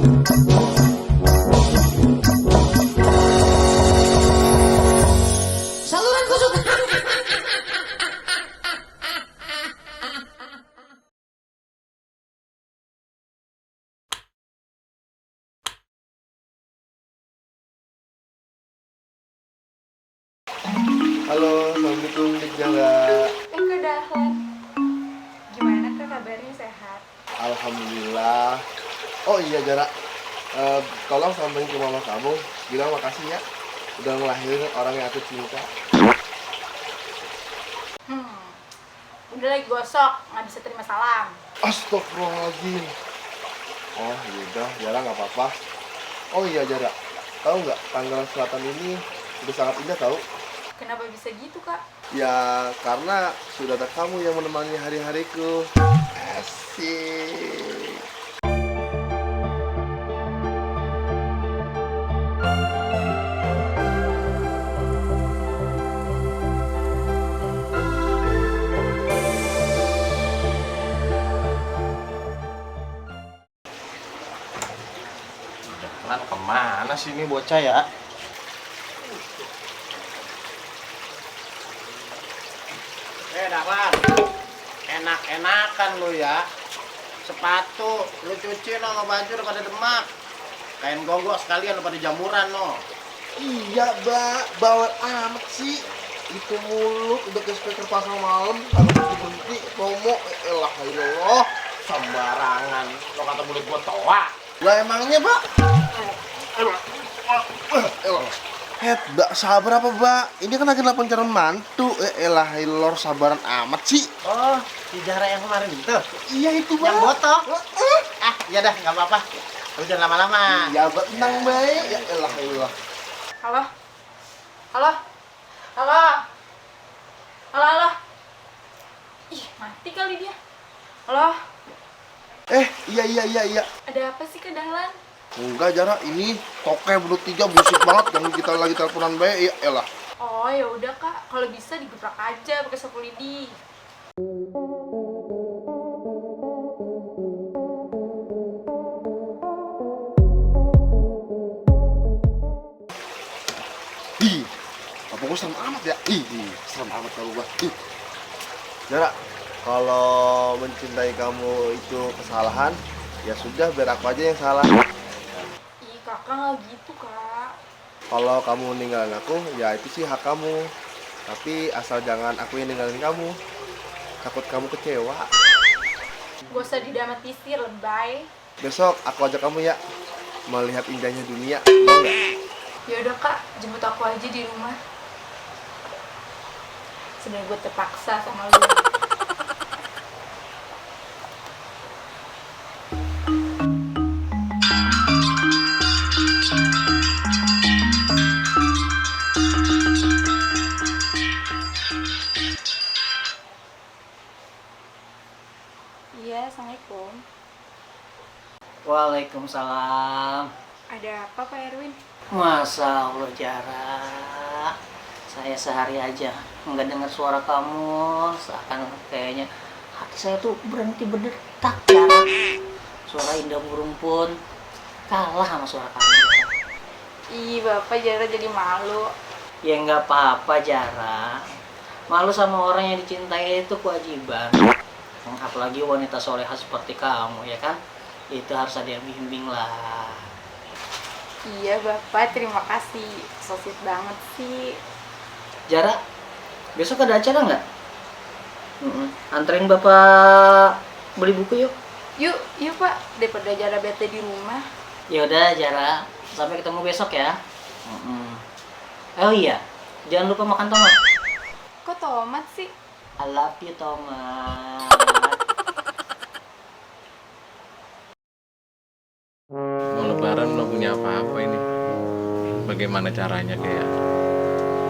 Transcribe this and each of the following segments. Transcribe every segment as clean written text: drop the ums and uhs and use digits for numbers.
Saluran kesukaan. Halo, assalamualaikum Dik Jara. Kak Dahlan, gimana kak kabarnya, sehat? Alhamdulillah. Oh iya Jara, tolong sampaikan ke mama kamu, bilang makasih ya udah ngelahirin orang yang aku cinta. Udah lagi gosok, nggak bisa terima salam. Astagfirullahaladzim. Oh yaudah, Jara nggak apa-apa. Oh iya Jara, tahu nggak tanggal selatan ini udah sangat indah tahu? Kenapa bisa gitu kak? Ya karena sudah ada kamu yang menemani hari-hariku. Asik. Lan kemana sih ini bocah ya? Dahlan, enak-enakan lu ya. Sepatu lu cuci no sama baju udah pada demak. Kain gonggok sekalian lu pada jamuran no. Iya, bawel amat sih. Itu mulut udah ke speaker pasang malam, harus berhenti ngomong. Elah, Allah, Sembarangan. Lo kata mulut gua toa. lah emangnya, Mbak? Elah. Mbak, sabar apa, Mbak? Ini kan lagi nelfon calon mantu. Elah, lor, sabaran amat sih. Oh, si Jara yang kemarin itu. Iya itu, Mbak. Yang botok. Ya dah, nggak apa-apa. Lu jangan lama-lama. Iya, Mbak, tenang, baik. Ya elah, Allah. Halo? Halo? Halo? Halo, halo? Ih, mati kali dia. Halo? Iya. Ada apa sih kak Dahlan? Enggak, Jara, ini toke belut 3 busuk banget. Yang kita lagi teleponan baik, ya elah. Oh ya udah kak, kalau bisa digeprak aja pakai sapu lidi. Ih, apa gue serem amat ya? Ih, serem amat kalau gue. Jara, kalau mencintai kamu itu kesalahan, ya sudah biar aku aja yang salah. Ih kakak nggak gitu kak. Kalau kamu ninggalin aku, ya itu sih hak kamu. Tapi asal jangan aku yang ninggalin kamu. Takut kamu kecewa. Gak usah didramatisir, lebay. Besok aku ajak kamu ya melihat indahnya dunia. Mau nggak? Ya udah kak, jemput aku aja di rumah. Sebenernya gue terpaksa sama lu. Iya, assalamualaikum. Waalaikumsalam. Ada apa Pak Erwin? Masa Allah Jara, saya sehari aja nggak dengar suara kamu, seakan kayaknya hati saya tuh berhenti berdetak Jara. Suara indah burung pun kalah sama suara kamu Jara. Ih Bapak Jara jadi malu. Ya nggak apa-apa Jara, malu sama orang yang dicintai itu kewajiban. Apalagi wanita soleha seperti kamu ya kan, itu harus ada yang bimbing lah. Iya Bapak, terima kasih. So sweet banget sih. Jara, besok ada acara nggak? Anterin Bapak beli buku yuk. Yuk Pak, daripada Jara bete di rumah. Ya udah Jara, sampai ketemu besok ya. Oh iya, jangan lupa makan tomat. Kok tomat sih? I love you tomat. Mau lebaran belum punya apa-apa ini. Bagaimana caranya kayak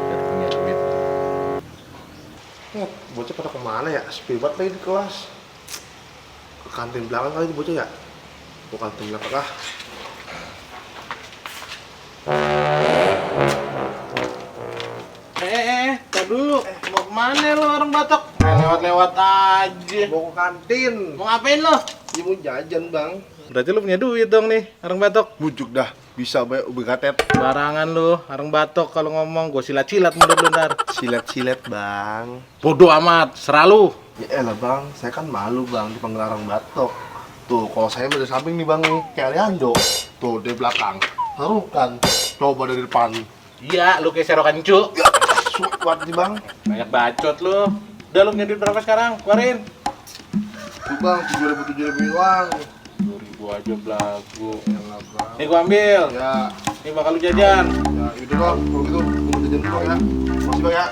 biar punya duit? Bocah pada kemana ya? Sepi banget lagi di kelas. Ke kantin belakang kali bocah ya? Ke kantin belakang kah? Tar dulu. Mau kemana lo orang Batok? Lewat-lewat aja. Mau ke kantin. Mau ngapain lo? Iya mau jajan bang. Berarti lu punya duit dong nih, areng batok. Bujuk dah, bisa bayar ubi katet. Barangan lu, areng batok kalau ngomong gue silat-silat mulut lu ntar. Silet-silet bang. Bodoh amat, seralu. Ya elah bang, saya kan malu bang dipanggil orang batok. Tuh, kalau saya dari samping nih bang nih, kayak Leando. Tuh, dari belakang. Harukan. Coba dari depan. Iya, lu kayak serokan cu. Ya, suat banget nih bang. Banyak bacot lu. Udah lu punya duit berapa sekarang? Keluarin. Tuh bang, 7.000 doang. 2.000 aja belagu. Elah bang. Nih gua ambil. Ya, Nih bakal lu jajan. ya itu bang. Kalau gitu, tunggu jajan dulu ya. Masih bang ya.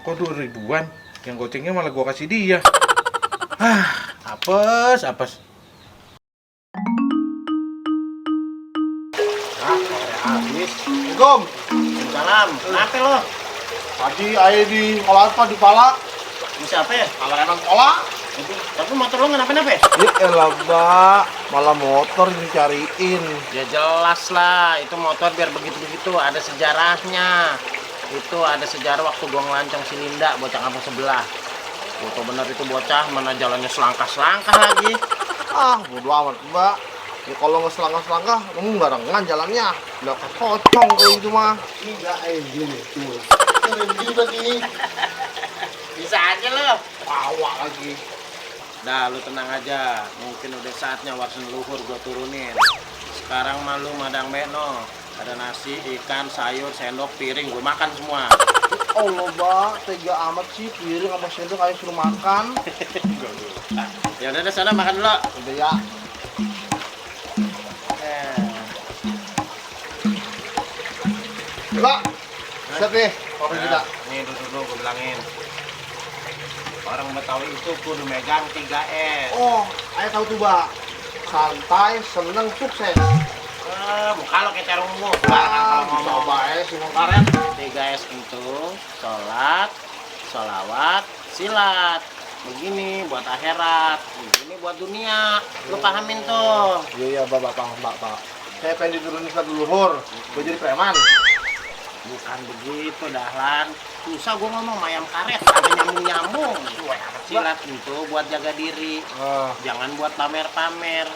Kok 2.000-an? Yang gocengnya malah gua kasih dia. Apes, apes. Habis. Assalamualaikum. Salam. Kenapa lo? Tadi ayah di kolam apa di pala? Ini siapa ya? Kalau emang kolam. Tapi motor lo kenapa-napa? Ya elah mbak, malah motor dicariin. Ya jelas lah, itu motor biar begitu-begitu ada sejarahnya. Itu ada sejarah waktu gua ngelancong si Linda, bocah kampung sebelah. Foto bener itu bocah, mana jalannya selangkah-selangkah lagi. Ah, bodo amat mbak. Ya kalau nggak selangkah-selangkah, kamu barengan jalannya. Udah kocong kalau itu mah. Enggak, gini tuh. Gini begini. Bisa aja lo. Bawa lagi. Dah, lu tenang aja. Mungkin udah saatnya warisan leluhur gua turunin. Sekarang mah lu madang beno. Ada nasi, ikan, sayur, sendok, piring, gue makan semua. Allah mbak, tega amat sih piring sama sendok ayo suruh makan. Ya udah sana makan dulu. Udah ya. Mbak, set nih, kopi kita. Nih duduk gue bilangin. Orang Betawi itu kudu megang 3S. Oh, ayo tahu tuh mbak. Santai, seneng, sukses. Muka lo kayak carung ungu. Ah, Kalau bisa ngomong mbak semua karet. 3S itu sholat, sholawat, silat. Begini buat akhirat, begini buat dunia. Lu pahamin tuh. Iya iya bapak paham pak. Saya pengen diturunin ke leluhur, gue jadi preman. Bukan begitu, Dahlan. Susah gue ngomong ayam karet, ada nyambung-nyambung. Silat itu buat jaga diri. Jangan buat pamer-pamer.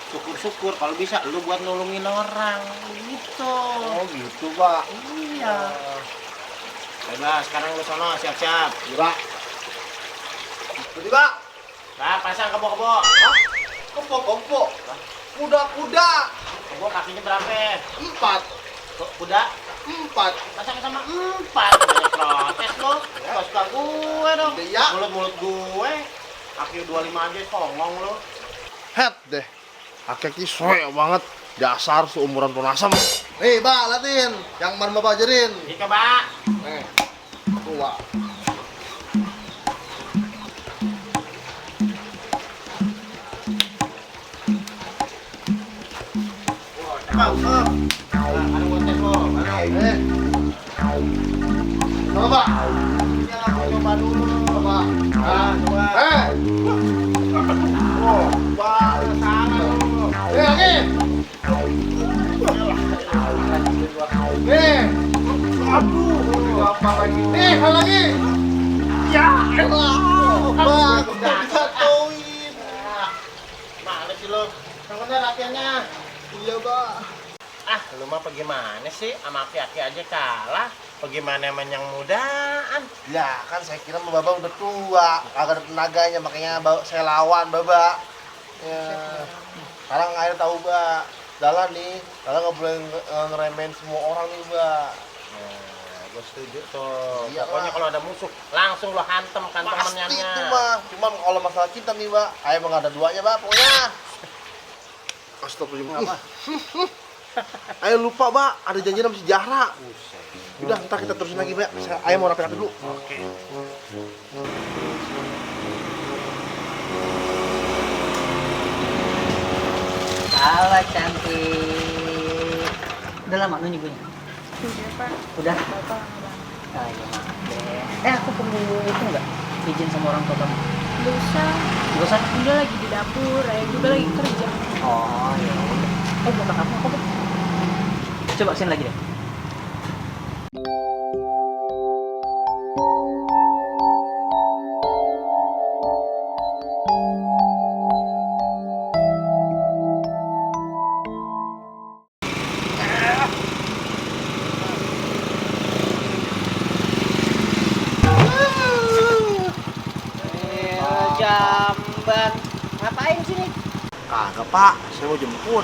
Syukur-syukur kalau bisa lu buat nolongin orang. Gitu. Oh gitu pak. Iya. Baiklah, sekarang lu sono siap-siap. Iya pak. Jadi pak. Nah, pasang kebo-kebo. Kebo. Kuda. Kebo kakinya berapa? 4. Kuda? 4. Pasang sama 4. Banyak protes lo. Gak suka gue dong. Iya. Mulut-mulut gue. Kaki 25 aja songong lo. Head deh. Kaki soya banget. Dasar seumuran pohon asam. Nih, Pak, liatin. Yang kemarin Bapak ajarin. Ika, Pak. Nih. Tua. Coba, ada buat tes lo. Nih. Coba, Pak. Ini aku coba dulu. Coba. Coba. Oh, Pak. Salah lo. Lagi. Nih. Aduh. Apa lagi? Nih, hal lagi. Ya. Pak, dijatuhin. Mana sih lo? Yang bener latihannya. Iya, Pak. Ah, lu mah bagaimana sih? Sama aki-aki aja kalah. Bagaimana sama yang mudaan? Ya, kan saya kira Mbak Baba udah tua, agak ada tenaganya, makanya saya lawan, Baba. Ya. Sekarang akhirnya tahu, Mbak. Jalan nih, Jalan nggak boleh ngeremehin semua orang nih, Mbak. Nah, gue setuju tuh. Iya, Pokoknya Pak. kalau ada musuh, langsung lo hantem kan Pasti temennya. itu, Mbak. Cuman kalau masalah cinta nih, Mbak, ayah emang nggak ada duanya, Mbak, pokoknya. Astagfirullah. Ayo lupa, Mbak, ada janjian sama si Zahra. Udah, ntar kita terusin lagi, Mbak. Ayah mau rapi-rapi dulu. Oke. Halo cantik. Udah lama lu nyebutnya? Udah, Pak. Udah? Bapak lama banget. Ah, iya maaf deh. Aku perlu itu enggak? Izin sama orang tua kamu? Gak usah. Gak usah? Udah lagi di dapur, Ayah juga lagi kerja. Oh, ya udah. Bapak kamu apa? Coba sini lagi deh. Jamban. Ngapain sini? Kagak pak, saya mau jemput.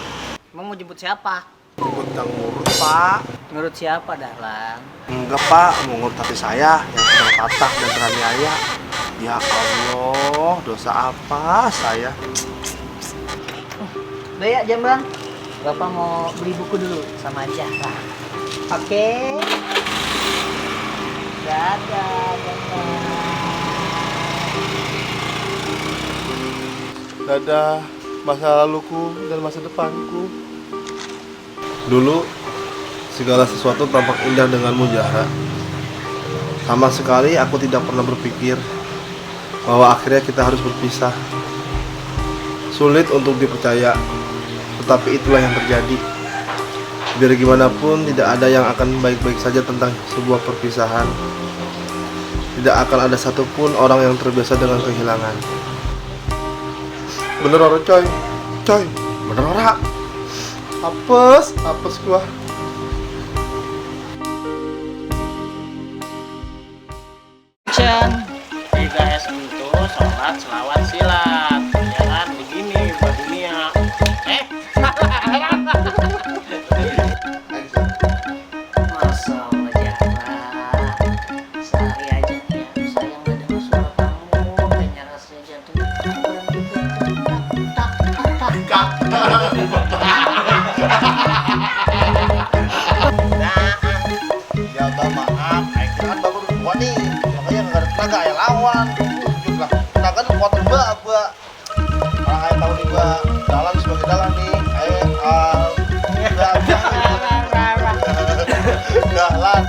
Emang mau jemput siapa? Jemput Kang Murut pak. Menurut siapa, Dahlan? Enggak pak, mau ngurut hati saya yang sedang patah dan teraniaya. Ya Allah, dosa apa saya? Udah ya, Jamban. Bapak mau beli buku dulu sama Zahra. Oke. Dadah, Jamban. Dadah masa laluku dan masa depanku. Dulu segala sesuatu tampak indah denganmu Zahra. Sama sekali aku tidak pernah berpikir bahwa akhirnya kita harus berpisah. Sulit untuk dipercaya, tetapi itulah yang terjadi. Biar gimana pun tidak ada yang akan baik-baik saja tentang sebuah perpisahan. Tidak akan ada satupun orang yang terbiasa dengan kehilangan. Bener ora coy, bener ora. Apes gua. Chan. 3S itu sholat selawat silat, ya kan? Begini buat dunia. Masa Allah Zahra. Sehari aja ya, saya nggak dengar suara kamu. Kayaknya rasanya jantung berhenti tak. Ya bang maaf, kan baru gua nih, makanya nggak ada tenaga ya lawan. Tunjuk lah, tenaga tuh kuat ba. Orang ayah tahu nih gua dalam sebagai dalam nih, dalan.